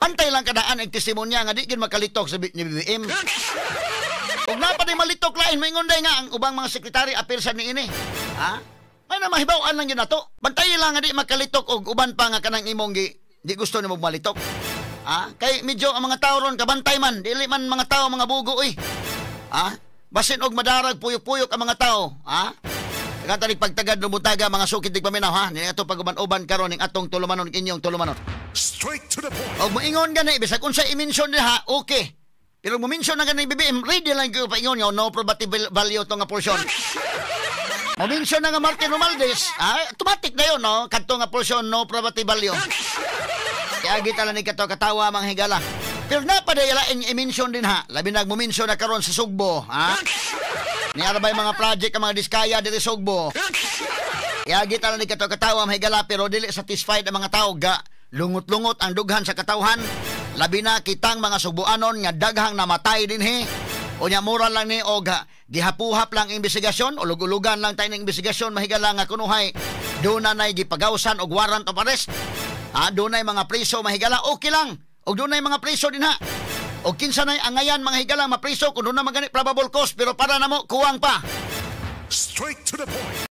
Bantay lang kadaan ang testimonya nga di gid makalitok sa ni BBM. Ug naa pa di malitok lain, maingon day nga ang ubang mga sekretary apil sa niini. Ha? May na mahibaw-an lang yun nato. Bantay lang nga di makalitok og uban pa nga kanang imong gi di gusto nimo malitok. Ha? Kay medyo ang mga tao ron kabantay man, dili man mga tao mga bugo oy. Ha? Basin og madarag puyok-puyok ang mga tao, ha? Katanig pagtagad no buntaga, mga sukid dig paminaw, ha. Ni ato pag-uban-uban karon ning atong tulumanon, inyong tulumanon. Straight to the point. Og moingon gani bisag unsa i-mention diha, okay. Pero mo mention na gani BBM, ready lang ko paingon nga no probative value to nga portion. Mo mention na nga Martin Romualdez, ah, automatic na yun, no? Kadto nga portion, no probative value. Kaya kita lang ni kato katawa, mga higala. Pero na pa lain i-mention din ha. Labi nag mo mention na karon sa Sugbo, ha? Ni arabay mga project ang mga Diskaya diri Sugbo. Kaya kita lang ni kato katawa, mga higala, pero dili satisfied ang mga tao ga lungot-lungot ang dughan sa katawhan. Labi na kitang mga Sugbuanon nga daghang namatay dinhi. Unya mura lang ni og gihapuhap lang investigasyon, ulug-ulugan lang tayo ng investigasyon, mahigala, nga kunuhay doon na nay gipagawsan og warrant of arrest. Ha, doon mga preso, mahigala, okay lang. Og doon mga preso din ha. Og kinsa nay angayan, mga higala, mapriso kung doon na magani probable cause, pero para namo kuwang pa. Straight to the point.